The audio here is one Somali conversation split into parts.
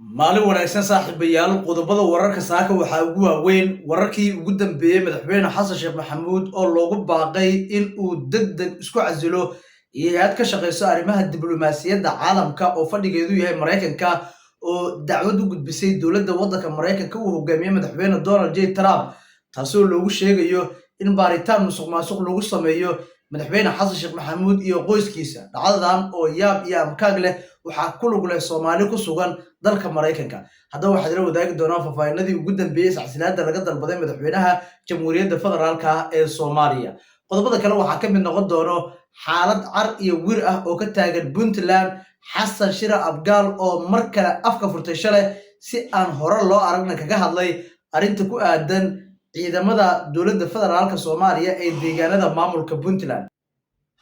Maalin wanaagsan, saaxiibayaal. Qodobada wararka saaka waxaa ugu waaweyn wararkii ugu dambeeyey Madaxweyne Xasan Sheekh Maxamuud oo loogu baaqay in uu deg deg isku casilo, iyo hay'ad ka shaqeyso arrimaha diblomaasiyadda caalamka oo fadhigeedu yahay Maraykanka oo dacwad u gudbisay dowladda waddanka Maraykanka uu hogaamiyey Madaxweyne Donald J Trump, taasoo loogu sheegayo in baaritaan musuq maasuq lagu sameeyo Madaxweyne Xasan Sheekh Maxamuud iyo qoyskiisa. Dhacdadan oo yaab iyo amkaag leh waxaa ku lug leh Soomaali ku sugan dalka Maraykanka. Haddaba waxaad ila wadaagi doonaa faahfaahinadii ugu dambeeyey iscasilaada laga dalbaday madaxweynaha Jamhuuriyadda Federaalka ee Soomaaliya. Qodobada kale waxaa ka mid noqon doono xaalad car iyo wir ah oo ka taagan Puntland, Xasan Shira Abgaal oo mar kale afka furtay shalay, si aan hore loo aragna kaga hadlay arrinta ku aadan ciidamada dowladda federaalka Soomaaliya ee deegaanada maamulka Puntland.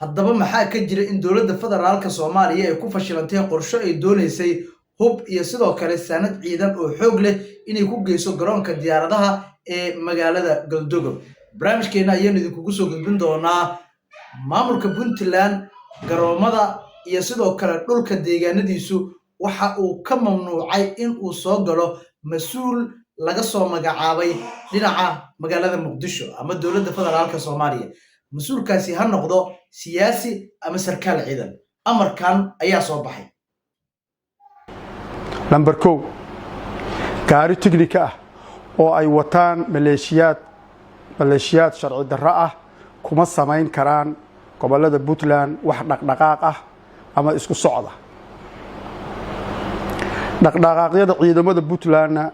Haddaba maxaa ka jira in dowladda federaalka Soomaaliya ay ku fashilantay qorsho ay doonaysay hub iyo sidoo kale saanad ciidan oo xoog leh inay ku geyso garoonka diyaaradaha ee magaalada Galdogob? Barnaamijkeena ayaanu idinkugu soo gudbin doonaa maamulka Puntland garoomada iyo sidoo kale dhulka deegaanadiisu waxa uu ka mamnuucay in uu soo galo mas-uul laga soo magacaabay dhinaca magaalada Muqdisho ama dowladda federaalka Soomaaliya, mas-uulkaasi ha noqdo siyaasi ama sarkaal ciidan. Amarkan ayaa soo baxay. Lambar 1, gaari tignika ah oo ay wataan maleeshiyaad sharci darro ah kuma samayn karaan gobollada Puntland wax dhaqdhaqaaq ah ama isku socda. Dhaqdhaqaaqyada ciidamada Puntlandna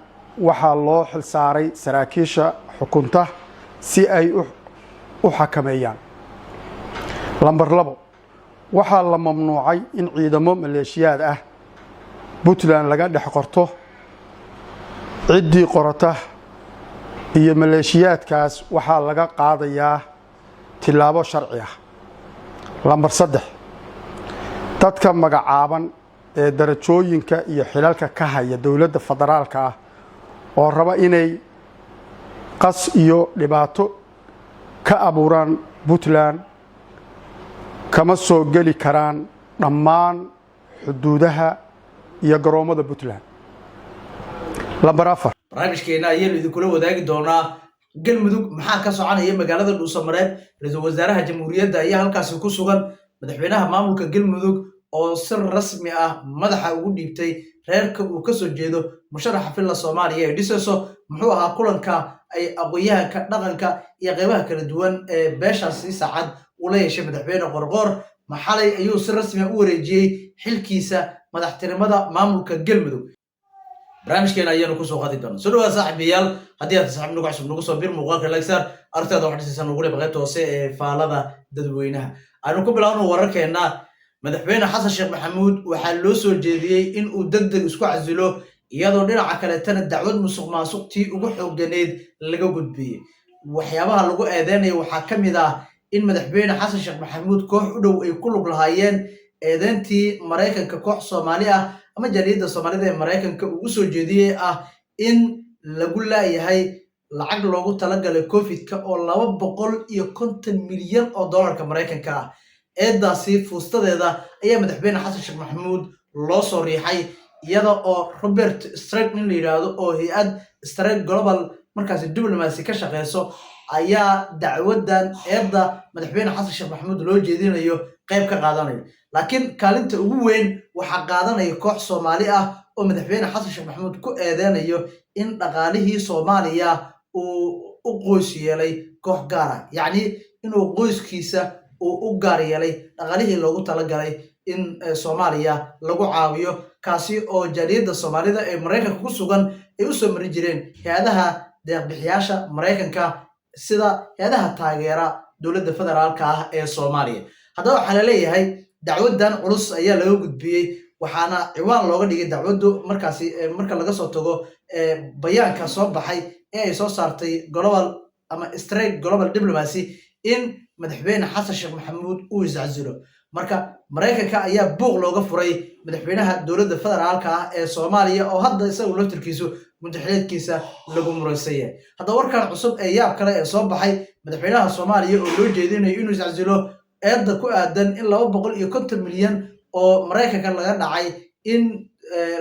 waxaa loo xil saaray saraakiisha xukunta si ay u xakameeyaan. Lambar 2, waxaa la mamnuucay in ciidamo maleeshiyaad ah Puntland laga dhex qorto. Ciddii qorata iyo maleeshiyaadkaas waxaa laga qaadayaa tillaabo sharci ah. Lambar 3, dadka magacaaban ee darajooyinka iyo xilalka ka haya dowladda federaalka ah oo raba inay qas iyo dhibaato ka abuuraan Puntland kama soo geli karaan dhammaan xuduudaha iyo garoommada Puntland. Lambar 4. Barnaamijkeena ayaanu idinkula wadaagi doonaa Galmudug maxaa ka soconaya magaalada Dhuusamareeb. Ra-iisul wasaaraha jamhuuriyadda ayaa halkaasi ku sugan. Madaxweynaha maamulka Galmudug oo si rasmi ah madaxa ugu dhiibtay reerka uu kasoo jeedo musharaxa Villa Soomaaliya ee dhisayso, muxuu ahaa kulanka ay aqoon-yahanka dhaqanka iyo qeybaha kala duwan ee beeshaasi Saacad ula yeeshay Madaxweyne Qorqoor? Maxalay ayuu si rasmi ah u wareejiyey xilkiisa madaxtinimada maamulka Galmudug? Barnaamijkeena ayaanu kusoo qaadi doonaa. Soo dhawaad, saaxiibayaal. Haddii aad saaxiib nagu cusub, nagu soo bir muuqaalka, like saar, aragtaada wax dhisaysa nugu dhib qaybta hoose ee faalada dadweynaha. Aynu ku bilaawno wararkeena. Madaxweyne Xasan Sheekh Maxamuud waxaa loo soo jeediyey in uu deg deg isku casilo, iyadoo dhinaca kaleetana dacwad musuq maasuqtii ugu xooganeyd laga gudbiyey. Waxyaabaha lagu eedeynaya waxaa ka mid ah in Madaxweyne Xasan Sheekh Maxamuud koox u dhow ay ku lug lahaayeen eedeyntii Maraykanka koox Soomaali ah ama jaaliyadda Soomaalida ee Maraykanka uu soo jeediyey ah in lagu laayahay lacag loogu talagalay Covidka oo 250 milyan oo dollarka Maraykanka ah. Eedaasi fuustadeeda ayaa Madaxweyne Xasan Sheekh Maxamuud loo soo riixay, iyada oo Robert Strike nin la yidhaahdo oo hay-ad Strike Global markaasi diplomacy ka shaqeyso ayaa dacwadan eedda Madaxweyne Xasan Sheekh Maxamuud loo jeedinayo qayb ka qaadanayo. Laakiin kaalinta ugu weyn waxaa qaadanaya koox Soomaali ah oo Madaxweyne Xasan Sheekh Maxamuud ku eedeynayo in dhaqaalihii Soomaaliya uu u qoys yeelay koox gaar ah, yacni inuu qoyskiisa uu u gaar yeelay dhaqaalihii loogu talagalay in Soomaaliya lagu caawiyo, kaasi oo jaaliyadda Soomaalida ee Maraykanka ku sugan ay u soo marin jireen hay-adaha deeqbixiyaasha Maraykanka, sida hay-adaha taageera dowladda federaalka ah ee Soomaaliya. Haddaba waxaa laleeyahay dacwaddan culus ayaa laga gudbiyey, waxaana ciwaan looga dhigay dacwaddu markaasi, marka laga soo tago bayaanka soo baxay ee ay soo saartay Global ama Strike Global Diplomacy, in Madaxweyne Xasan Sheekh Maxamuud uu iscasilo. Marka Maraykanka ayaa buuq looga furay madaxweynaha dowladda federaalka ah ee Soomaaliya oo hadda isagu laftirkiisu muddaxileedkiisa lagu muraysan yahay. Haddaba warkan cusub ee yaab kale ee soo baxay, madaxweynaha Soomaaliya oo loo jeedinayo inuu iscasilo, eedda ku aadan in 250 milyan oo Maraykanka laga dhacay in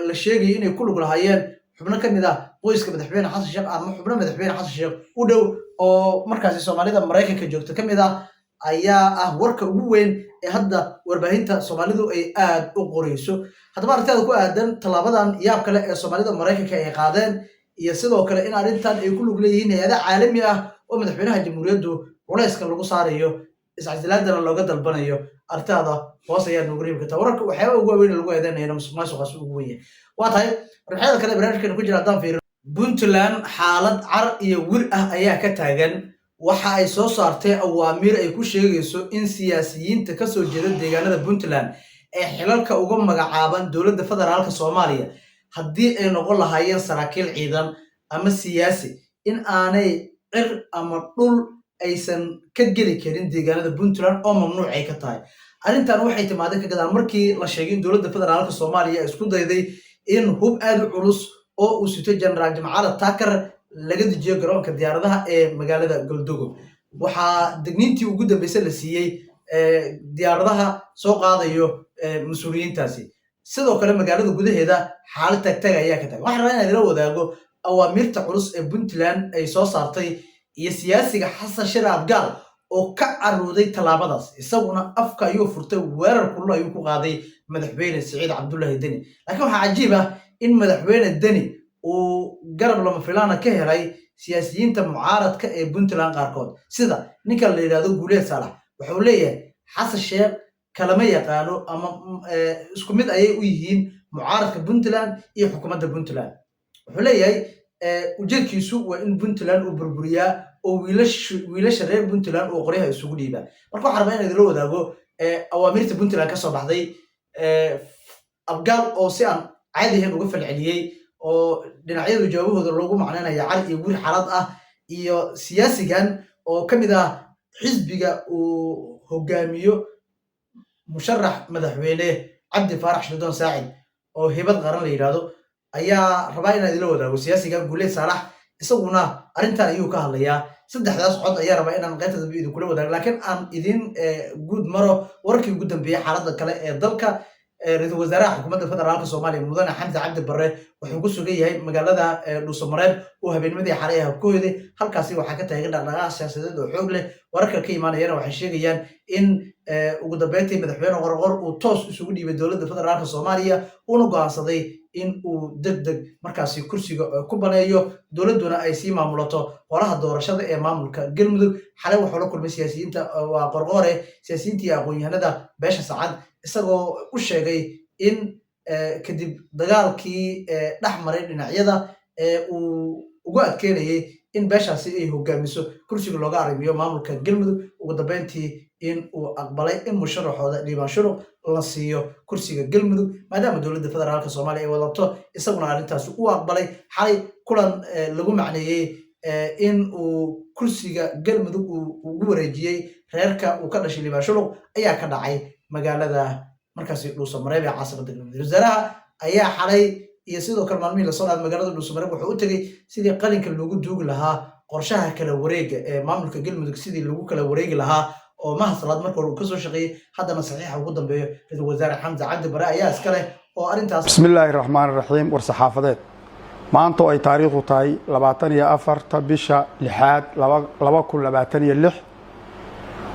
La sheegaya inay ku lug lahaayeen xubno ka mid ah qoyska Madaxweyne Xasan Sheekh ama xubno Madaxweyne Xasan Sheekh u dhow oo markaasi Soomaalida Maraykanka joogta ka mid ah ayaa ah warka ugu weyn ee hadda warbaahinta Soomaalidu ay aad u qorayso. Haddaba, arrintaada ku aadan tallaabadan yaab kale ee Soomaalida Maraykanka ay qaadeen iyo sidoo kale in arrintan ay ku lug leeyihiin hay-ada caalami ah oo madaxweynaha jamhuuriyaddu culeyskan lagu saarayo, iscasilaadana looga dalbanayo, arrintaada hoos ayaad noogu reebi kartaa. Wararka waxyaaba ugu waaweyn lagu eedeynayana musuq maasuqaas ugu weyn yahay. Waa tahay, warbixinada kale barnaamijkeena ku jira haddaan fiirino, Puntland xaalad car iyo wir ah ayaa ka taagan. Waxa ay soo saartay awaamiir ay ku sheegayso in siyaasiyiinta ka soo jeeda deegaanada Puntland ee xilalka uga magacaaban dowladda federaalka Soomaaliya, haddii ay noqon lahaayeen saraakiil ciidan ama siyaasi, in aanay cir ama dhul aysan ka geli karin deegaanada Puntland oo mamnuuc ay ka tahay. Arrintan waxay timaaday ka gadaal markii la sheegay in dowladda federaalka Soomaaliya ay isku dayday in hub aad u culus oo uu sito Jenaraal Jimcaale Takar laga dejiyo garoonka diyaaradaha ee magaalada Galdogob. Waxaa degniintii ugu dambeysay la siiyey diyaaradaha soo qaadayo mas-uuliyiintaasi. Sidoo kale magaalada gudaheeda xaalad tagtag ayaa ka tagan. Waxaan rabaa inaan idila wadaago awaamiirta culus ee Puntland ay soo saartay iyo siyaasiga Xasan Shir Abgaal oo ka caruuday tallaabadaas. Isaguna afka ayuu furtay, weerar kulul ayuu ku qaaday Madaxweyne Siciid Cabdullaahi Deni. Laakiin waxaa cajiib ah in Madaxweyne Deni uu garab lama filaana ka helay siyaasiyiinta mucaaradka ee Puntland qaarkood, sida ninka la yidhahdo Guuleed Saalax. Wuxuu leeyahay Xasan Sheekh kalama yaqaano ama isku mid ayay u yihiin mucaaradka Puntland iyo xukuumadda Puntland. Wuxuu leeyahay ujeedkiisu waa in Puntland uu burburiyaa oo wiilasha reer Puntland uu qoryaha isugu dhiibaa. Marka waxaan rabaa inaan idila wadaago awaamiirta Puntland ka soo baxday, Abgaal oo si aan caadi ahayn uga falceliyey oo dhinacyadu jawaabahooda loogu macnaynaya car iyo wir xaalad ah, iyo siyaasigan oo ka mid ah xisbiga uu hogaamiyo musharax madaxweyne Cabdi Faarax Shirdoon Saacid oo Hibad Qaran la yidhaahdo ayaa rabaa inaan idila wadaago. Siyaasiga Guuleed Saalax isaguna arrintan ayuu ka hadlayaa. Saddexdaas cod ayaa rabaa inaan qaybta dambe idinkula wadaago, laakiin aan idin guud maro wararkii ugu dambeeyey xaaladda kale ee dalka. Ra-iisul wasaaraha xukuumadda federaalka Soomaaliya, Mudane Xamse Cabdi Barre, wuxuu ku sugan yahay magaalada Dhuusamareeb oo habeennimadii xalay ah ku hoyday. Halkaasi waxaa ka taagan dhaqdhaqaaq siyaasadeed oo xoog leh. Wararka ka imaanayana waxay sheegayaan in ugu dambeyntii Madaxweyne Qorqor uu toos isugu dhiibay dowladda federaalka Soomaaliya, uuna go'aansaday in uu deg deg markaasi kursiga ku baneeyo, dowladduna ay sii maamulato holaha doorashada ee maamulka Galmudug. Xalay wuxuu la kulmay siyaasiyiinta, waa Qorqore, siyaasiyiinta iyo aqoon-yahanada beesha Sacad, isagoo u sheegay in kadib dagaalkii dhex maray dhinacyada ee uu ugu adkeynayay in beeshaasi ay hogaamiso kursiga looga arrimiyo maamulka Galmudug, ugu dambeyntii in uu aqbalay in musharaxooda Dhiibaan Shuruq la siiyo kursiga Galmudug, maadaama dowladda federaalka Soomaaliya ay wadato. Isaguna arrintaasi u aqbalay. Xalay kulan lagu macneeyey in uu kursiga Galmudug uu ugu wareejiyey reerka uu ka dhashay Liibaan Shuruq ayaa ka dhacay magaalada markaasi Dhuusamareeb ee caasimada Galmudug. Wasaaraha ayaa xalay iyo sidoo kale maalmihii lasoo dhaafay magaalada Dhuusamareeb wuxuu u tegey sidii qalinka loogu duugi lahaa qorshaha kala wareega ee maamulka Galmudug, sidii lagu kala wareegi lahaa oo Mahad Salaad marka hore uu kasoo shaqeeyey, haddana saxiixa ugu dambeeyo ra-iisul wasaare Xamse Cabdi Bare ayaa iska leh oo arrintaas. Bismi illaahi raxmaan raxiim. War saxaafadeed. Maanta oo ay taariikhdu tahay 24-ta bisha lixaad 2026,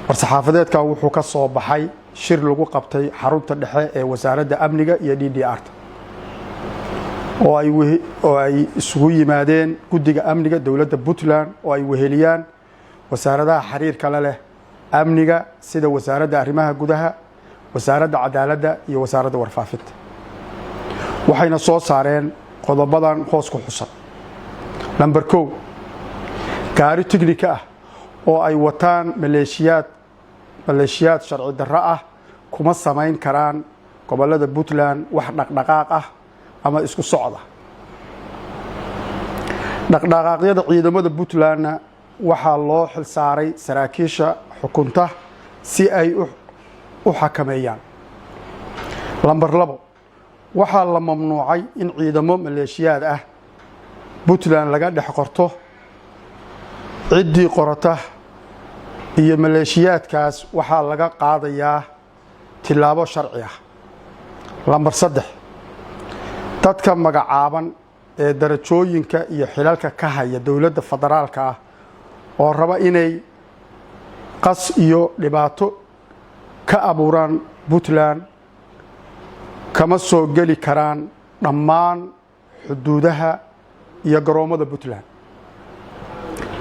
war saxaafadeedka wuxuu ka soo baxay shir lagu qabtay xarunta dhexe ee wasaaradda amniga iyo DDR-ta oo ay isugu yimaadeen guddiga amniga dowladda Puntland oo ay weheliyaan wasaaradaha xiriirka la leh amniga, sida wasaaradda arrimaha gudaha, wasaaradda cadaaladda iyo wasaaradda warfaafinta. Waxayna soo saareen qodobadan hoos ku xusan. Number 1, gaari tignika ah oo ay wataan maleeshiyaad sharci darro ah kuma samayn karaan gobollada Puntland wax dhaqdhaqaaq ah ama isku socda. Dhaqdhaqaaqyada ciidamada Puntlandna waxaa loo xil saaray saraakiisha xukunta si ay u xakameeyaan. Lambar 2, waxaa la mamnuucay in ciidamo maleeshiyaad ah Puntland laga dhex qorto. Ciddii qorata iyo maleeshiyaadkaas waxaa laga qaadayaa tillaabo sharci ah. Lambar 3. Dadka magacaaban ee darajooyinka iyo xilalka ka haya dowladda federaalka ah oo raba inay qas iyo dhibaato ka abuuraan Puntland kama soo geli karaan dhammaan xuduudaha iyo garoommada Puntland.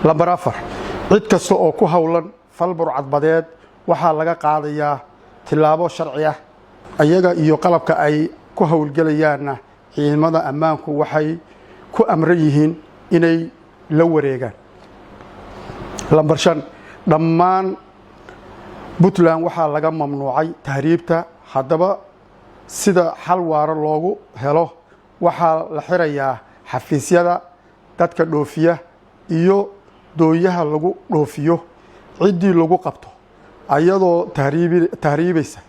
Lambar 4, cid kasta oo ku howlan fal burcadbadeed waxaa laga qaadayaa tillaabo sharci ah, iyaga iyo qalabka ay ku howlgelayaanna ciidamada ammaanku waxay ku amran yihiin inay la wareegaan. Lambar 5, dhammaan Puntland waxaa laga mamnuucay tahriibta. Haddaba, sida xal waaro loogu helo, waxaa la xirayaa xafiisyada dadka dhoofiya iyo doonyaha lagu dhoofiyo. Ciddii lagu qabto ayadoo tahriibaysa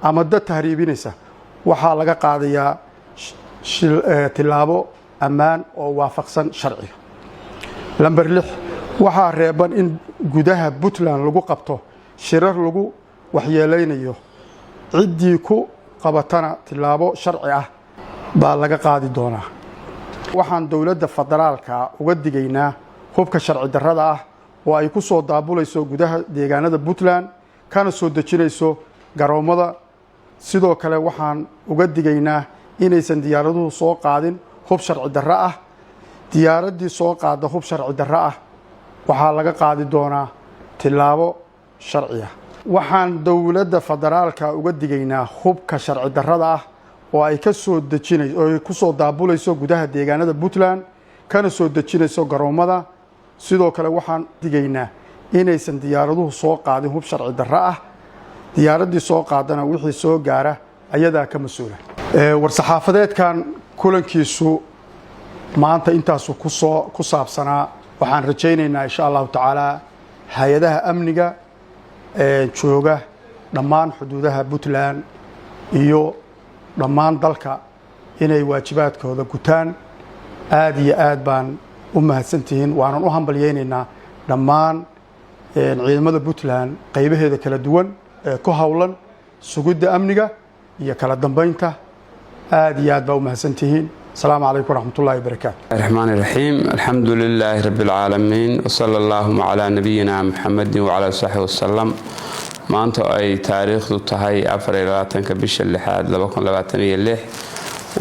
ama dad tahriibinaysa waxaa laga qaadayaa tillaabo ammaan oo waafaqsan sharciga. Lambar 6, waxaa reeban in gudaha Puntland lagu qabto shirar lagu waxyeeleynayo. Ciddii ku qabatana tillaabo sharci ah baa laga qaadi doonaa. Waxaan dowladda federaalka uga digaynaa hubka sharci darrada ah oo ay ku soo daabulayso gudaha deegaanada Puntland kana soo dejinayso garoommada. Sidoo kale, waxaan uga digaynaa inaysan diyaaraduhu soo qaadin hub sharci darro ah. Diyaaraddii soo qaada hub sharci darro ah waxaa laga qaadi doonaa tillaabo sharci ah. Waxaan dowladda federaalka uga digaynaa hubka sharci darrada ah oo ay ka soo dejinayso oo ay ku soo daabulayso gudaha deegaanada Puntland kana soo dejinayso garoommada. Sidoo kale, waxaan digaynaa inaysan diyaaraduhu soo qaadin hub sharci darro ah. Diyaaraddii soo qaadana wixii soo gaara ayadaa ka mas-uula. War-saxaafadeedkan kulankiisu maanta intaasu kusoo ku saabsanaa. Waxaan rajaynaynaa, insha Allahu tacaala, hay-adaha amniga ee jooga dhammaan xuduudaha Puntland iyo dhammaan dalka inay waajibaadkooda gutaan. Aada iyo aad baan u mahadsantihiin, waanan u hambalyeynaynaa dhammaan ciidamada Puntland qaybaheeda kala duwan ee ku howlan sugidda amniga iyo kala dambeynta. Aada iyo aad baa u mahadsantihiin. Asalaamu calaykum waraxmatullahi wabarakaatu. الرحمن الرحيم، الحمد لله رب العالمين، وصلى اللهم على نبينا محمد وعلى صحبه وسلم. Maanta ay taariikhdu tahay 24-ka bisha lixaad 2026,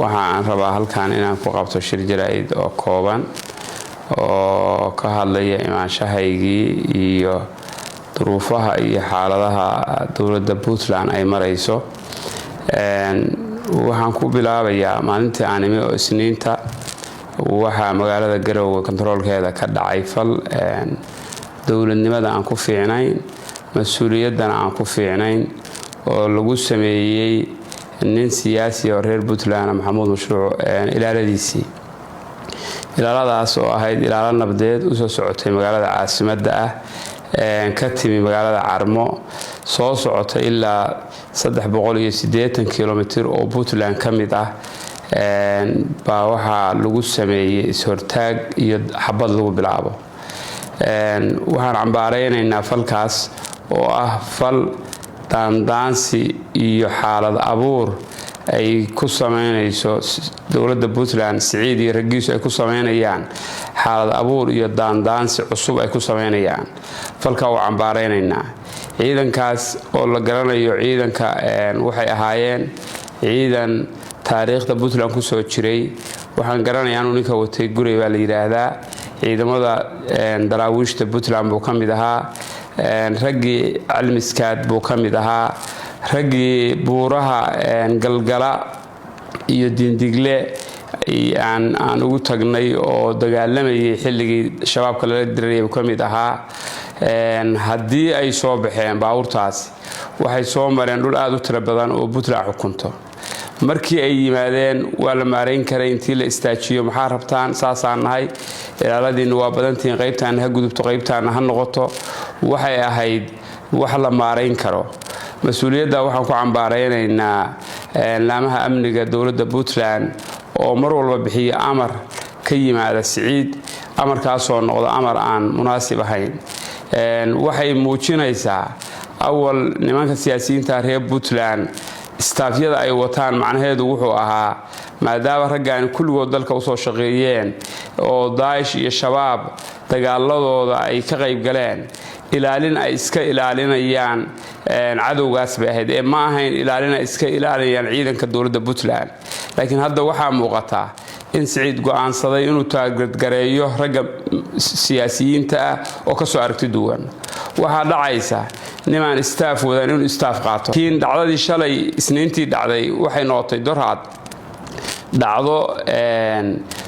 waxa aan rabaa halkan inaan ku qabto shir jaraa'id oo kooban oo ka hadlaya imaanshahaygii iyo duruufaha iyo xaaladaha dowladda Puntland ay marayso. Waxaan ku bilaabayaa maalintii aan imi oo Isniinta, waxaa magaalada Garowe kontaroolkeeda ka dhacay fal dowladnimada aan ku fiicnayn, mas-uuliyaddana aan ku fiicnayn, oo lagu sameeyey nin siyaasi oo reer Puntland, Maxamuud Mashruuc, ilaaladiisii. Ilaaladaas oo ahayd ilaalo nabdeed usoo socotay magaalada caasimadda ah, ka timi magaalada Carmo, soo socotay ilaa 380 kilomitir oo Puntland ka mid ah, baa waxaa lagu sameeyey is-hortaag iyo xabad lagu bilaabo. Waxaan cambaaraynaynaa falkaas oo ah fal daandaansi iyo xaalad abuur ay ku sameynayso dowladda Puntland. Siciid iyo raggiisu ay ku sameynayaan xaalad abuur iyo daandaansi cusub ay ku sameynayaan. Falkaa waa cambaaraynaynaa. Ciidankaas oo la garanayo, ciidanka waxay ahaayeen ciidan taariikhda Puntland kusoo jiray. Waxaan garanayaa anuu ninka watay, Gurey baa la yidhaahdaa. Ciidamada daraawiishta Puntland buu ka mid ahaa, raggii Calmiskaad buu ka mid ahaa, raggii buuraha Galgala iyo Dindigle aan ugu tagnay oo dagaalamayay xilligii Shabaabka lala dirayay buu ka mid ahaa. Haddii ay soo baxeen baabuurtaasi, waxay soo mareen dhul aada u tiro badan oo Puntland xukunto. Markii ay yimaadeen waa la maarayn karay intii la istaajiyo: "Maxaa rabtaan?" "Saasaan nahay, ilaaladiinna waa badantihiin, qaybtaana ha gudubto, qaybtaana ha noqoto." Waxay ahayd wax la maarayn karo. Mas-uuliyadda waxaan ku cambaaraynaynaa laamaha amniga dowladda Puntland oo mar walba bixiya amar ka yimaada Siciid, amarkaasoo noqda amar aan munaasib ahayn. Waxay muujinaysaa awal nimanka siyaasiyiinta reer Puntland istaafyada ay wataan, macnaheedu wuxuu ahaa Maadaama raggaani kulligood dalka usoo shaqeeyeen oo Daa'ish iyo Shabaab dagaaladooda ay ka qayb galeen, ilaalin ay iska ilaalinayaan cadowgaas bay ahayd ee ma ahayn ilaalin ay iska ilaalinayaan ciidanka dowladda Puntland. Laakiin hadda waxaa muuqataa in Siciid go'aansaday inuu taageergareeyo ragga siyaasiyiinta ah oo kasoo aragti duwan. Waxaa dhacaysa nimaan staff wadan inuu staff qaato. Laakiin dhacdadii shalay Isniintii dhacday waxay noqotay doraad dhacdo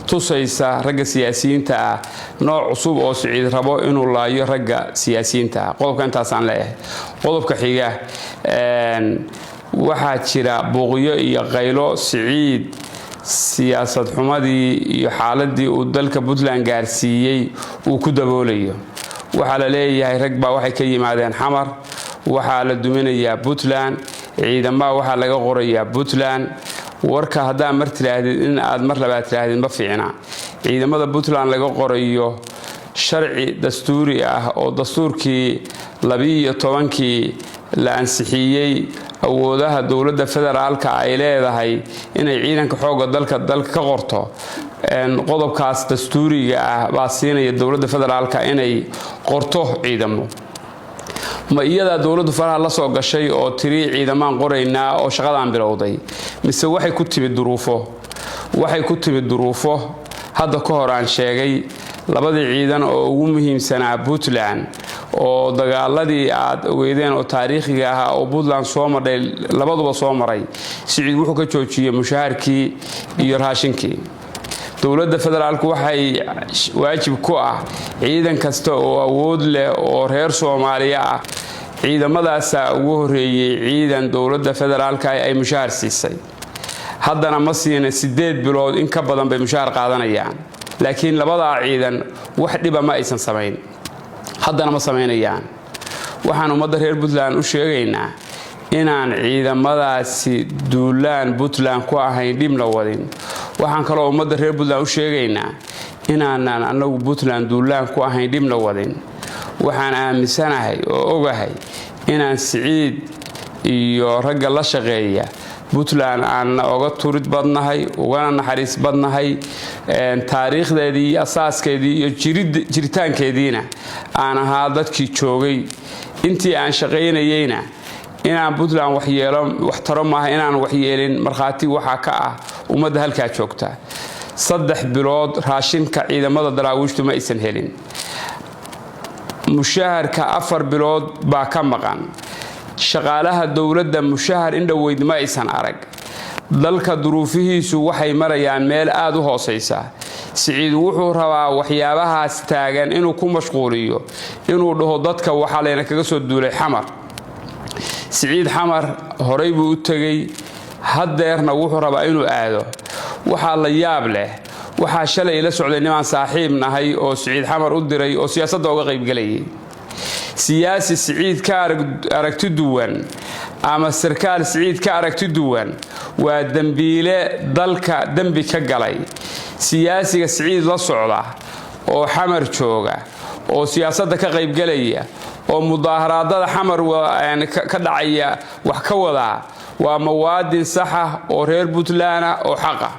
tusaysa ragga siyaasiyiinta ah nooc cusub oo Siciid rabo inuu laayo ragga siyaasiyiinta ah. Qodobka intaasaan leeyahay. Qodobka xiga, waxaa jira buuqyo iyo qaylo Siciid siyaasad xumadii iyo xaaladii uu dalka Puntland gaarsiiyey uu ku daboolayo. Waxaa la leeyahay rag baa waxay ka yimaadeen Xamar, waxaa la duminayaa Puntland, ciidamaha waxaa laga qorayaa Puntland. Warka haddaa mar tiraahdid in aad mar labaad tiraahdid ma fiicna. Ciidamada Puntland laga qorayo sharci dastuuri ah oo dastuurkii 12-kii la ansixiyey, awoodaha dowladda federaalka ay leedahay inay ciidanka xoogga dalka ka qorto, qodobkaas dastuuriga ah baa siinaya dowladda federaalka inay qorto ciidamo. Ma iyadaa dowladdu faraha la soo gashay oo tiri ciidamaan qoraynaa oo shaqadaan bilowday, mise waxay ku timid duruufo? Waxay ku timid duruufo. Hadda ka hor aan sheegay labadii ciidan oo ugu muhiimsanaa Puntland oo dagaaladii aad ogeydeen oo taariikhiga ahaa oo Puntland soo madhay labaduba soo maray, Siciid wuxuu ka joojiyey mushaharkii iyo raashinkii. Dowladda federaalku waxay waajib ku ah ciidan kasta oo awood leh oo reer Soomaaliya ah. Ciidamadaasaa ugu horreeyey ciidan dowladda federaalka ay mushahar siisay. Haddana ma siina, 8 bilood in ka badan bay mushahar qaadanayaan. Laakiin labadaa ciidan wax dhiba ma aysan samayn, haddana ma samaynayaan. Waxaan ummadda reer Puntland u sheegaynaa inaan ciidamadaasi duulaan Puntland ku ahayn, dhibna wadin. Waxaan kaloo ummadda reer Puntland u sheegaynaa inaanan annagu Puntland duulaan ku ahayn, dhibna wadin. Waxaan aaminsanahay oo ogahay inaan Siciid iyo ragga la shaqeeya Puntland aanna oga turid badnahay, ugana naxariis badnahay, taariikhdeedii iyo asaaskeedii iyo jiritaankeediina aan ahaa dadkii joogay intii aan shaqaynayeyna. Inaan Puntland waxyeelo wax taro maaha, inaan waxyeelin markhaati waxaa ka ah ummadda halkaa joogta. 3 bilood raashinka ciidamada daraawiishtu ma aysan helin, mushaharka 4 bilood baa ka maqan, shaqaalaha dowladda mushahar indhoweyd ma aysan arag. Dalka duruufihiisu waxay marayaan meel aada u hoosaysa. Siciid wuxuu rabaa waxyaabahaas taagan inuu ku mashquuliyo, inuu dhaho dadka waxaa layna kaga soo duulay Xamar. Siciid Xamar horay buu u tegey, haddeerna wuxuu rabaa inuu aado. Waxaa la yaab leh, waxaa shalay la socday nimaan saaxiib nahay oo Siciid Xamar u diray oo siyaasadda uga qaybgelayay. Siyaasi Siciid ka aragti duwan ama sarkaal Siciid ka aragti duwan waa dembiile dalka dembi ka galay. Siyaasiga Siciid la socda oo Xamar jooga oo siyaasadda ka qaybgelaya oo mudaaharaadada Xamar ka dhacaya wax ka wadaa waa muwaadin saxa oo reer Puntland ah oo xaqa.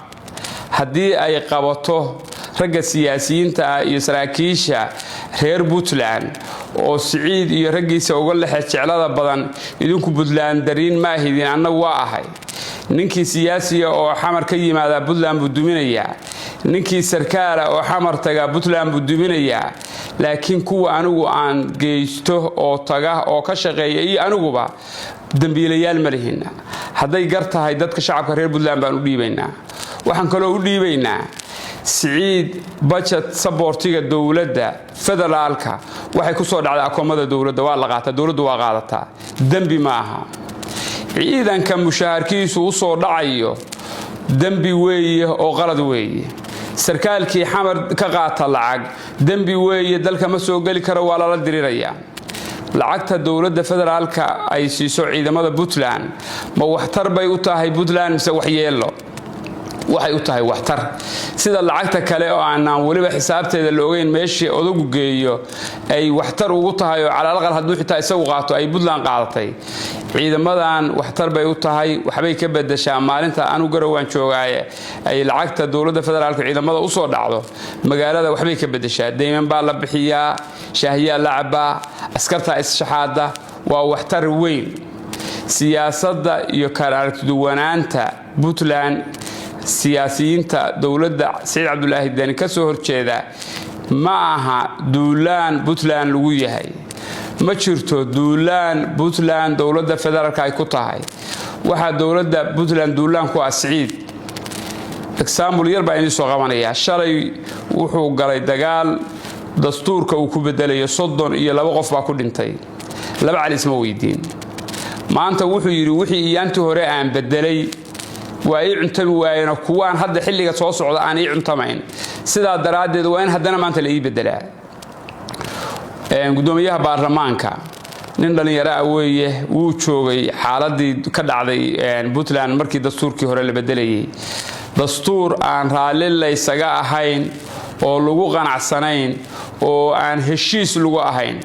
Haddii ay qabato ragga siyaasiyiinta ah iyo saraakiisha reer Puntland oo Siciid iyo raggiisa uga lexe jeclada badan, idinku Puntland dariin maahidin, annagu waa ahay. Ninkii siyaasiga oo Xamar ka yimaadaa Puntland buu duminayaa, ninkii sarkaala oo Xamar tagaa Puntland buu duminayaa. Laakiin kuwa anigu aan geysto oo taga oo ka shaqeeya iyo aniguba dembiilayaal ma lihin. Hadday gar tahay, dadka shacabka reer Puntland baan u dhiibaynaa. Waxaan kaloo u dhiibaynaa Siciid budget supportiga dowladda federaalka waxay ku soo dhacday akoomada dowladda, waa la qaataa, dowladdu waa qaadataa, dembi ma aha. Ciidanka mushaharkiisu u soo dhacayo dembi weeye oo qalad weeye. Sarkaalkii Xamar ka qaata lacag dembi weeye, dalka ma soo geli karo, waa lala dirirayaa. Lacagta dowladda federaalka ay siiso ciidamada Puntland ma waxtar bay u tahay Puntland mise waxyeello? Waxay u tahay waxtar sida lacagta kale oo aanaan weliba xisaabteeda la ogeyn meeshii odagu geeyo ay waxtar ugu tahay, oo calaalaqal hadduu xitaa isagu qaato ay Puntland qaadatay. Ciidamadan waxtar bay u tahay, waxbay ka bedeshaa. Maalinta anu Garowaan joogaaye ay lacagta dowladda federaalka ciidamada usoo dhacdo, magaalada waxbay ka bedeshaa. Deyman baa la bixiyaa, shaahiyaa la cabaa, askartaa is-shaxaada. Waa waxtar weyn. Siyaasadda iyo kala aragtiduwanaanta Puntland, siyaasiyiinta dowladda Siciid Cabdulaahi Deni ka soo horjeeda, ma aha duulaan Puntland lagu yahay. Ma jirto duulaan Puntland dowladda federaalka ay ku tahay. Waxaa dowladda Puntland duulaan ku ah Siciid. Example yar baa idiin soo qabanayaa. Shalay wuxuu galay dagaal dastuurka uu ku bedelayo. 32 qof baa ku dhintay. Laba cali isma weydiin. Maanta wuxuu yidhi: "Wixii iyaantii hore aan bedelay waa ii cuntami waayeen, kuwaan hadda xilliga soo socda aan ii cuntamayn. Sidaa daraaddeed waa in haddana maanta la ii bedelaa." Gudoomiyaha baarlamaanka nin dhallinyaro ah weeye. Wuu joogay xaaladii ka dhacday Puntland markii dastuurkii hore la bedelayay. Dastuur aan raalli laysaga ahayn oo lagu qanacsanayn oo aan heshiis lagu ahayn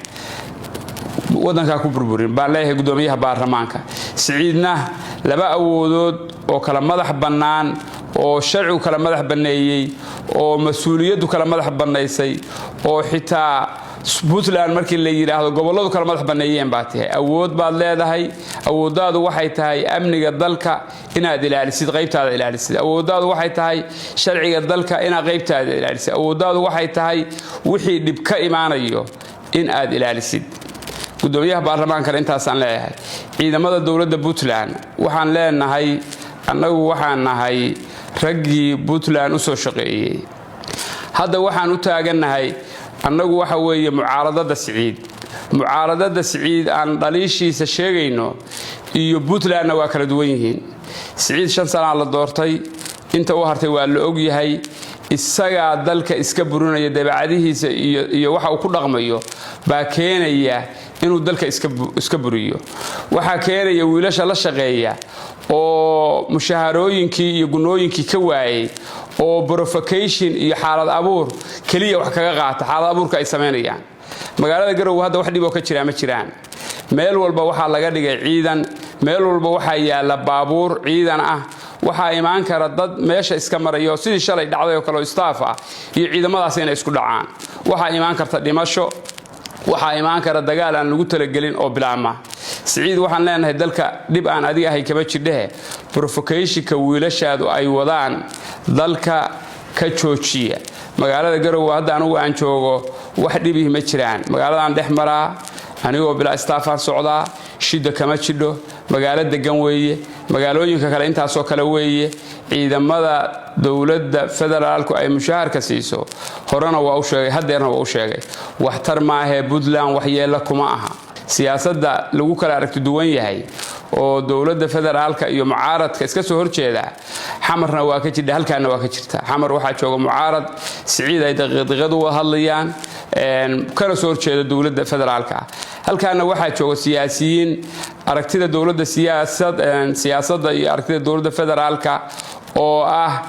waddankaa ku burburin baan leeyahay gudoomiyaha baarlamaanka. Siciidna laba awoodood oo kala madax bannaan, oo sharcigu kala madax banneeyey, oo mas-uuliyaddu kala madax bannaysay, oo xitaa Puntland markii la yidhaahdo gobolladu kala madax banneeyeen baa tahay. Awood baad leedahay. Awooddaadu waxay tahay amniga dalka inaad ilaalisid, qaybtaada ilaalisid. Awooddaadu waxay tahay sharciga dalka inaad qaybtaada ilaalisid. Awooddaadu waxay tahay wixii dhib ka imaanayo in aad ilaalisid. Gudoomiyaha baarlamaankana intaasaan leeyahay. Ciidamada dowladda Puntland waxaan leenahay: annagu waxaan nahay raggii Puntland u soo shaqeeyey. Hadda waxaan u taagannahay annagu waxa weeye mucaaradada Siciid. Mucaaradada Siciid aan dhaliishiisa sheegayno iyo Puntlandna waa kala duwan yihiin. Siciid 5 sanaa la doortay, inta u hartay waa la ogyahay. Isagaa dalka iska burinaya. Dabeecadihiisa iyo waxa uu ku dhaqmayo baa keenaya inuu dalka iska buriyo. Waxaa keenaya wiilasha la shaqeeya oo mushaharooyinkii iyo gunooyinkii ka waayey, oo provocation iyo xaalad abuur keliya wax kaga qaata. Xaalad abuurka ay samaynayaan magaalada Garowe hadda wax dhiboo ka jiraa ma jiraan. Meel walba waxaa laga dhigay ciidan, meel walba waxaa yaalla baabuur ciidan ah. Waxaa imaan kara dad meesha iska maraya oo sidii shalay dhacday oo kale oo staff ah iyo ciidamadaas inay isku dhacaan. Waxaa imaan karta dhimasho, waxaa imaan kara dagaal aan lagu talagelin oo bilaabma. Siciid waxaan leenahay: dalka dhib aan adiga ahay kama jidhehe, provocationka wiilashaadu ay wadaan dalka ka joojiya. Magaalada Garowe hadda anugu aan joogo wax dhibihi ma jiraan. Magaaladaan dhex maraa anigoo bilaa staffaan socdaa, shida kama jidho. Magaalo degan weeye. Magaalooyinka kale intaasoo kale weeye. Ciidamada dowladda federaalku ay mushaharka siiso, horena waa u sheegay, haddeerna waa u sheegay, waxtar maahee Puntland waxyeella kuma aha. Siyaasadda lagu kala aragti duwan yahay oo dowladda federaalka iyo mucaaradka iska soo horjeeda, Xamarna waa ka jidha, halkaana waa ka jirta. Xamar waxaa jooga mucaarad Siciid ay daqiiqdiiqad u hadlayaan, kana soo horjeeda dowladda federaalka. Halkaana waxaa jooga siyaasiyiin aragtida dowladda siyaasadda iyo aragtida dowladda federaalka oo ah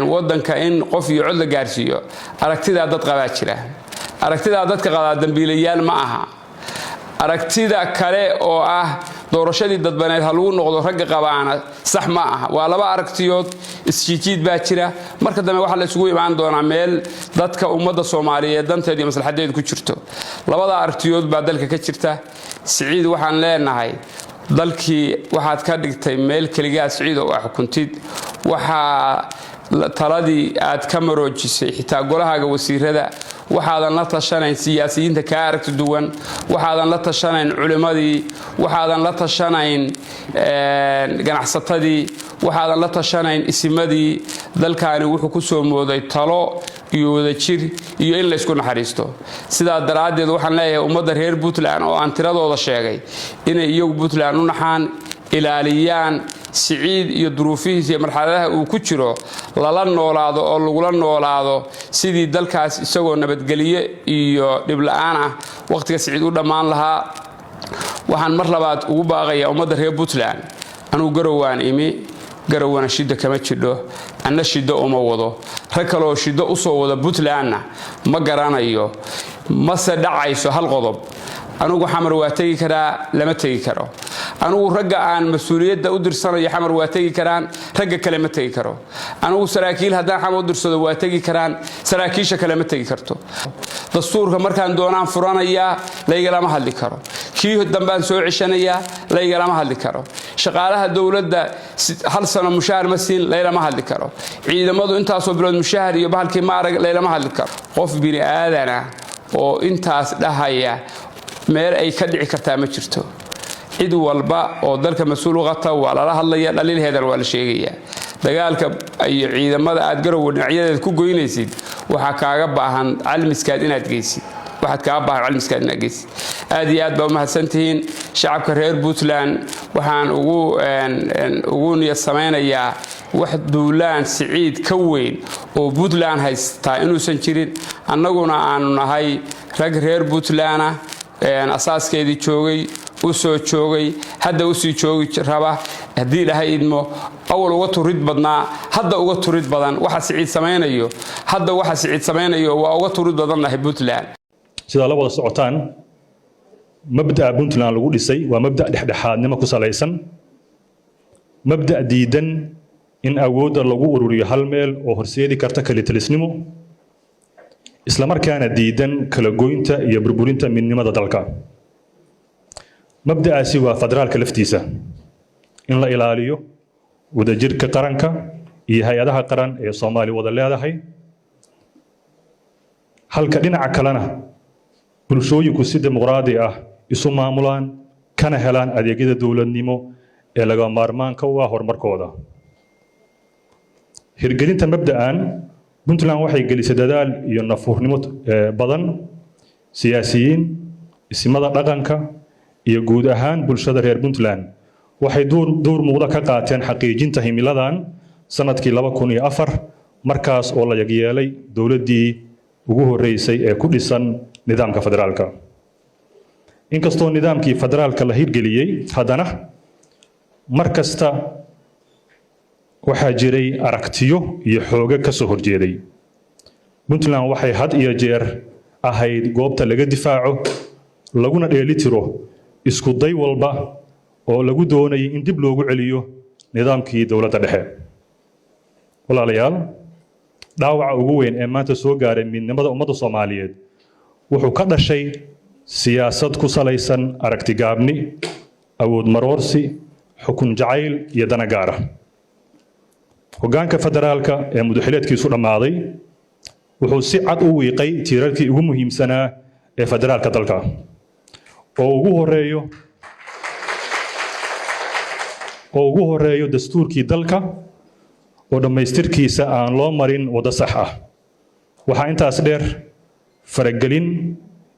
wadanka in qof iyo cod la gaarsiiyo. Aragtidaa dad qabaa jira. Aragtidaa dadka qabaa dambiilayaal ma aha. Aragtida kale oo ah doorashadii dadbaneed ha lagu noqdo ragga qabaana sax ma aha. Waa laba aragtiyood, isjiijiid baa jira. Marka dambe waxaa la isugu imaan doonaa meel dadka ummadda Soomaaliyeed danteed iyo maslaxadeedu ku jirto. Labada aragtiyood baa dalka ka jirta. Siciid waxaan leenahay: dalkii waxaad ka dhigtay meel keligaa Siciid oo xukuntid. Waxaa taladii aad ka maroojisay xitaa golahaaga wasiirada. Waxaadan la tashanayn siyaasiyiinta kaa aragti duwan, waxaadan la tashanayn culimmadii, waxaadan la tashanayn ganacsatadii, waxaadan la tashanayn isimadii. Dalkaani wuxuu ku soo mooday talo iyo wadajir iyo in laysku naxariisto. Sidaa daraaddeed waxaan leeyahay ummadda reer Puntland oo aan tiradooda sheegay inay iyagu Puntland u naxaan, ilaaliyaan Siciid iyo duruufihiisa iyo marxaladaha uu ku jiro, lala noolaado oo lagula noolaado sidii dalkaas isagoo nabadgelyo iyo dhibla-aan ah wakhtiga Siciid u dhammaan lahaa. Waxaan mar labaad ugu baaqayaa ummadda reer Puntland: anugu Garowaan imi. Garowana shiddo kama jidho, anna shiddo uma wado, rag kaleoo shiddo u soo wada Puntlandna ma garanayo. Mase dhacayso hal qodob: anugu Xamar waa tegi karaa, lama tegi karo. Anugu ragga aan mas-uuliyadda u dirsanayo Xamar waa tegi karaan, ragga kale ma tegi karo. Anugu saraakiil haddaan Xamar u dirsado waa tegi karaan, saraakiisha kale ma tegi karto. Dastuurka markaan doonaan furanayaa, laygalama hadli karo. Kii dambaan soo ceshanayaa, laygalama hadli karo. Shaqaalaha dowladda hal sano mushaahar ma siin, laylama hadli karo. Ciidamadu intaasoo bilood mushaahar iyo bahalkii ma arag, laylama hadli karo. Qof bini aadana oo intaas dhahaya meel ay ka dhici kartaa ma jirto. Cid walba oo dalka mas-uul u qabta waa lala hadlaya, dhaliilheedana waa la sheegayaa. Dagaalka iyo ciidamada aad Garowe dhinacyadeed ku goynaysid waxaa kaaga baahan calmiskaad inaad geysid, waxaad kaaga baahan calmiskaad inaad geysid. Aad iyo aad baa umahadsantihiin. Shacabka reer Puntland waxaan ugu niyad samaynayaa wax duulaan Siciid ka weyn oo Puntland haystaa inuusan jirin, annaguna aanu nahay rag reer Puntland ah, asaaskeedii joogay, u soo joogay, hadda usii joogi raba haddii Ilaahay idmo. Awal uga turid badnaa, hadda uga turid badan. Waxa Siciid samaynayo hadda, waxa Siciid samaynayo waa uga turid badannahay Puntland. Sidaa la wada socotaan, mabda'a Puntland lagu dhisay waa mabda' dhexdhexaadnimo ku salaysan, mabda' diidan in awoodda lagu ururiyo hal meel oo horseedi karta kalitalisnimo, islamarkaana diidan kala goynta iyo burburinta midnimada dalka. Mabda'aasi waa federaalka laftiisa, in la ilaaliyo wadajirka qaranka iyo hay-adaha qaran ee Soomaaliya wada leedahay, halka dhinaca kalena bulshooyinku si dimuqraadi ah isu maamulaan kana helaan adeegyada dowladnimo ee laga maarmaanka u ah horumarkooda. Hirgelinta mabda'an, Puntland waxay gelisay dadaal iyo nafuurnimo badan. Siyaasiyiin, isimada dhaqanka iyo guud ahaan bulshada reer Puntland waxay door muuqda ka qaateen xaqiijinta himiladan sanadkii 2004, markaas oo la yagyeelay dowladdii ugu horreysay ee ku dhisan nidaamka federaalka. Inkastoo nidaamkii federaalka la hirgeliyey, haddana mar kasta waxaa jiray aragtiyo iyo xoogo ka soo horjeeday. Puntland waxay had iyo jeer ahayd goobta laga difaaco laguna dheelitiro isku day walba oo lagu doonayay in dib loogu celiyo nidaamkii dowladda dhexe. Walaalayaal, dhaawaca ugu weyn ee maanta soo gaaray midnimada ummadda Soomaaliyeed wuxuu ka dhashay siyaasad ku salaysan aragtigaabni, awood maroorsi, xukun jacayl iyo dana gaara. Hoggaanka federaalka ee mudaxileedkiisu dhammaaday wuxuu si cad u wiiqay tiirarkii ugu muhiimsanaa ee federaalka dalka, oo ugu horeeyo dastuurkii dalka oo dhammaystirkiisa aan loo marin waddo sax ah. Waxaa intaas dheer faragelin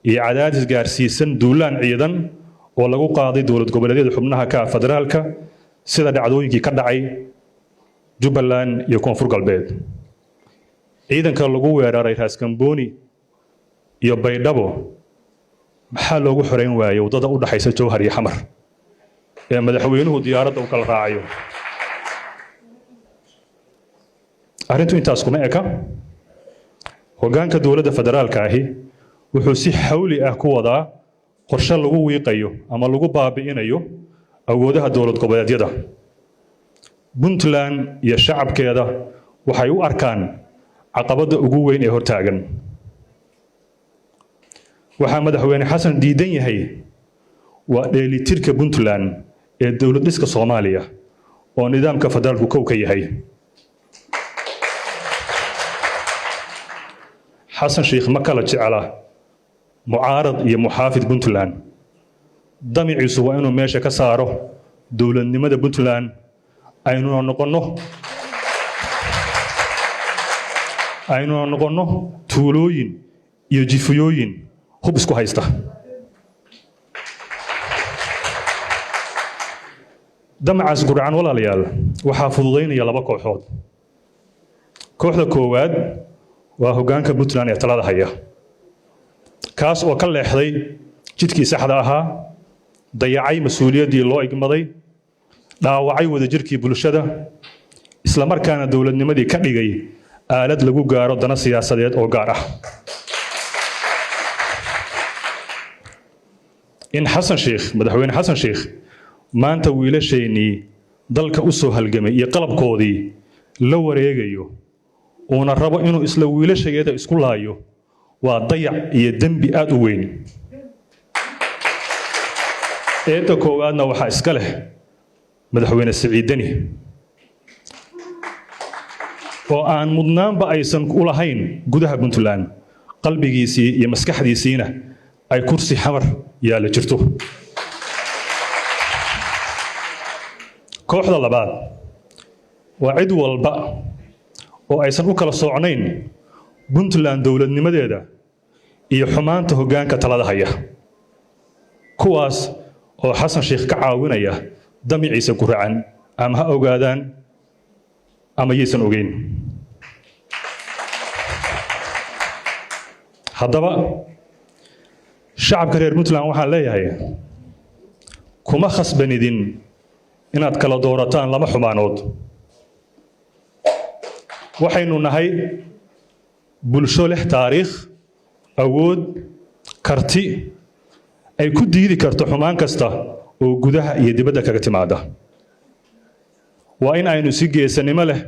iyo cadaadis gaarsiisan duulaan ciidan oo lagu qaaday dowlad goboleedyada xubnaha ka federaalka, sida dhacdooyinkii ka dhacay Jubbaland iyo Koonfur Galbeed. Ciidanka lagu weeraray Raaskambooni iyo Baydhabo maxaa loogu xoreyn waayey waddada u dhaxaysa Jowhar iyo Xamar ee madaxweynuhu diyaaradda u kala raacayo? Arrintu intaas kuma eka. Hoggaanka dowladda federaalka ahi wuxuu si xawli ah ku wadaa qorshe lagu wiiqayo ama lagu baabi'inayo awoodaha dowlad goboleedyada. Puntland iyo shacabkeeda waxay u arkaan caqabadda ugu weyn ee hortaagan. Waxaa madaxweyne Xasan diidan yahay waa dheelitirka Puntland ee dowlad dhiska Soomaaliya oo nidaamka federaalku kow ka yahay. Xasan Sheikh ma kala jecla mucaarad iyo muxaafid Puntland. Damiciisu waa inuu meesha ka saaro dowladnimada Puntland, aynuna noqonno tuulooyin iyo jifiyooyin hub isku haysta. Damacaas gurcan, walaalayaal, waxaa fududaynaya laba kooxood. Kooxda koowaad waa hoggaanka Puntland ee talada haya, kaas oo ka leexday jidkii saxda ahaa, dayacay mas-uuliyaddii loo igmaday, dhaawacay wadajirkii bulshada. Isla markaana dowladnimadii ka dhigay aalad lagu gaaro dana siyaasadeed oo gaar ah. In Xasan Sheikh, Madaxweyne Xasan Sheikh, maanta wiilasheennii dalka u soo halgamay iyo qalabkoodii la wareegayo, uuna rabo inuu isla wiilashageeda isku laayo, waa dayac iyo dembi aad u weyn. Eedda koowaadna waxaa iska leh Madaxweyne Siciid Deni, oo aan mudnaanba aysan u lahayn gudaha Puntland, qalbigiisii iyo maskaxdiisiina ay kursi Xamar yaalla jirto. Kooxda labaad waa cid walba oo aysan u kala soocnayn Puntland dowladnimadeeda iyo xumaanta hoggaanka talada haya, kuwaas oo Xasan Sheikh ka caawinaya damiciisa guracan, ama ha ogaadaan ama yaysan ogeyn. Haddaba shacabka reer Puntland waxaan leeyahay: kuma khasbanidin inaad kala doorataan laba xumaanood. Waxaynu nahay bulsho leh taariikh, awood, karti ay ku diidi karto xumaan kasta oo gudaha iyo dibadda kaga timaada. Waa in aynu si geesanimo leh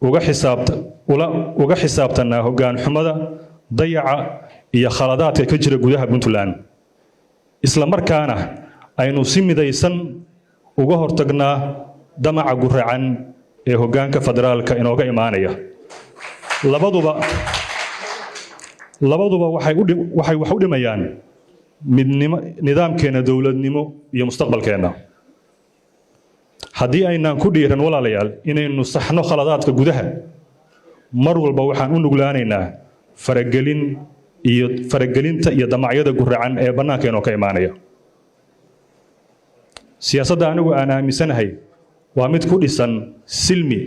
uga xisaabta ula uga xisaabtannaa hoggaan xumada, dayaca iyo khaladaadka ka jira gudaha Puntland, isla markaana aynu si midaysan uga hortagnaa damaca guracan ee hoggaanka federaalka inooga imaanaya. Labaduba waxay wax u dhimayaan midnimo, nidaamkeenna dowladnimo iyo mustaqbalkeenna. Haddii aynaan ku dhiiran, walaalayaal, inaynu saxno khaladaadka gudaha, mar walba waxaan u nuglaanaynaa faragelin iyo faragelinta iyo damacyada guracan ee bannaanka inoo ka imaanaya. Siyaasadda anigu aan aaminsanahay waa mid ku dhisan silmi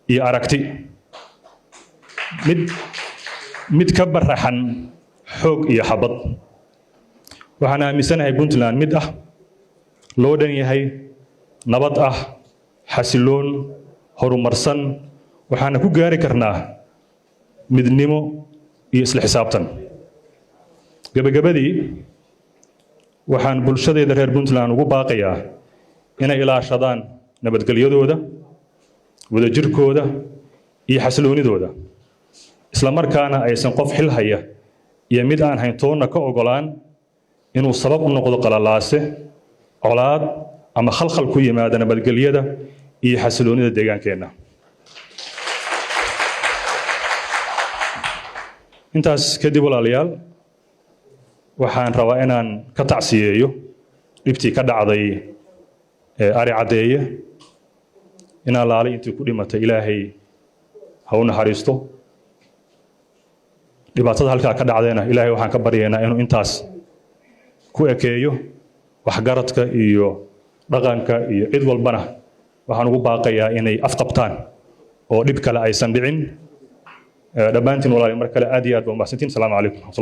iyo aragti, mid ka baraxan xoog iyo xabad. Waxaan aaminsanahay Puntland mid ah, loo dhan yahay, nabad ah, xasiloon, horumarsan. Waxaana ku gaari karnaa midnimo iyo isla xisaabtan. Gebagabadii, waxaan bulshadeeda reer Puntland ugu baaqayaa inay ilaashadaan nabadgelyadooda, wadajirkooda iyo xasiloonidooda, isla markaana aysan qof xil haya iyo mid aan hayntoonna ka ogolaan inuu sabab u noqdo qalalaase, colaad ama khalkhal ku yimaada nabadgelyada iyo xasiloonida deegaankeenna. Intaas kadib, walaalayaal, waxaan rabaa inaan ka tacsiyeeyo dhibtii ka dhacday Ari Caddeeye. Inaan laalay intii ku dhimatay Ilaahay ha u naxariisto. Dhibaatada halkaa ka dhacdayna Ilaahay waxaan ka baryaynaa inuu intaas ku ekeeyo. Waxgaradka iyo dhaqanka iyo cid walbana waxaan ugu baaqayaa inay afqabtaan oo dhib kale aysan dhicin. Dhammaantiin, walaali, mar kale aad iyo aad baa umahadsantiin. Asalaamu calaykum.